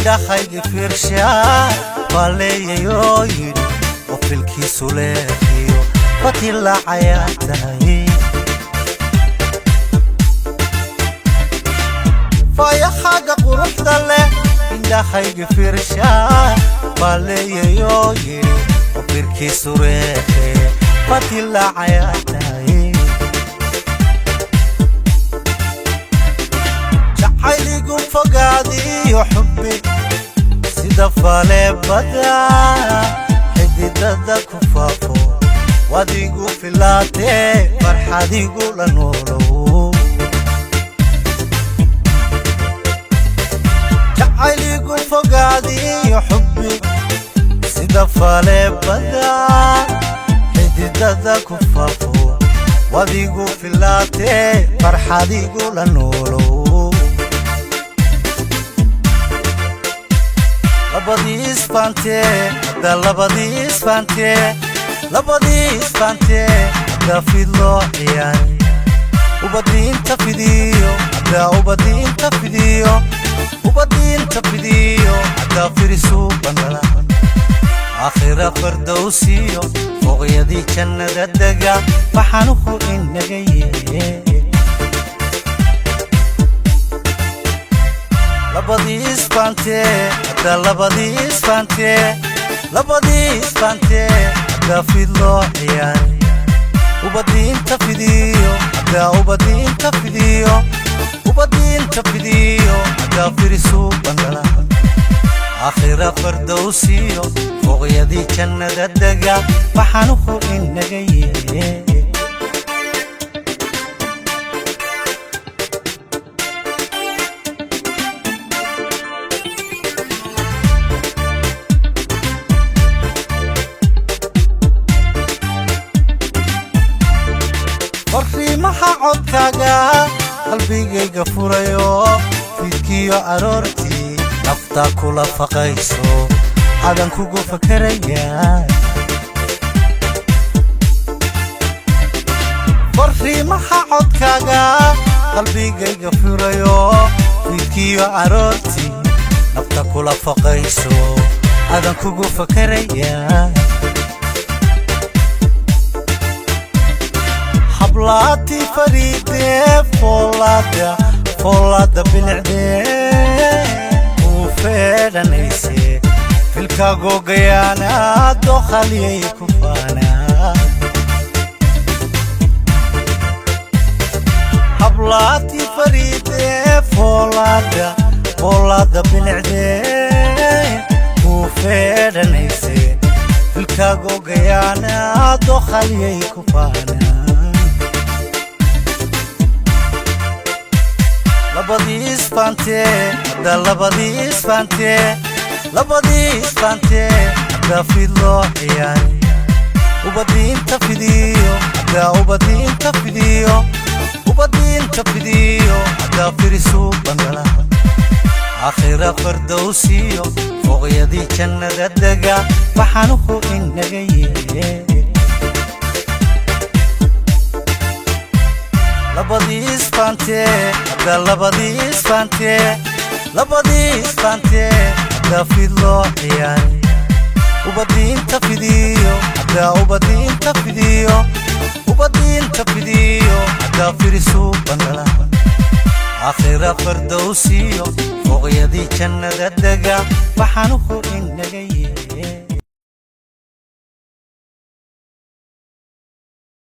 Indhahaygi fiirshaa baaleeyayoo yidhi oo filkiisu leexiyo fatilaacayaa tahay. Fayaxaaga quruxda leh indhahaygi fiirshaa baaleeyayoo yidhi oo firkiisu reexe fatilaacayaa tahay. Jacayligu fogaadiyo xubbi sida faleebada xididada ku faafo, wadigu filaatee farxadigu la noolow. Jacayligu fogaadiyo xubbi sida faleebada xididada ku faafo, wadigu filaatee farxadigu la noolow. Labadii isfaantee hadda, labadii isfaantee, labadii isfaantee hadda fid loo ciyaaray, ubadiinta fidiyo hadda, ubadiinta fidiyo, ubadiinta fidiyo hadda firisu bandala. Aakhira fardowsiyo fooqyadii jannada dega waxaanuhu inaga yee. Labadii isfaantee hadda, labadii isfaantee, labadii isfaantee hadda fid loo ciyaaray, ubadiinta fidiyo hadda, ubadiinta fidiyo, ubadiinta fidiyo hadda firisu bandala. Aakhira fardowsiyo fooqyadii jannada dega waxaanuhu inaga yee. Fariimaha codkaaga qalbigayga furayo, fiidkiyo aroortii naftaa kula faqayso, adan kugu fakaraya. Fariimaha codkaaga qalbigayga furayo, fiidkiyo aroortii nafta kula faqayso, adan kugu fakaraya. Hablaati fariidee foolaada foolaada bilicdee kuu feedhanayse, filkaagogayaana dookhaliyay ku faanaa. Hablaati fariidee foolaada foolaada bilicdee kuu feedhanayse, filkaagogayaana dookhaliyay ku faanaa. Labadii isfaantee hadda, labadii isfaantee, labadii isfaantee hadda fid loo ciyaaray, ubadiinta fidiyo hadda, ubadiinta fidiyo, ubadiinta fidiyo hadda firisu bandala. Aakhira fardowsiyo fooqyadii jannada dega waxaanuhu inaga yee. Labadii isfaantee hadda, labadii isfaantee, labadii isfaantee hadda fid loo ciyaaray, ubadiinta fidiyo hadda, ubadiinta fidiyo, ubadiinta fidiyo hadda firisu bandala. Aakhira fardowsiyo fooqyadii jannada dega waxaanuhu inaga yee.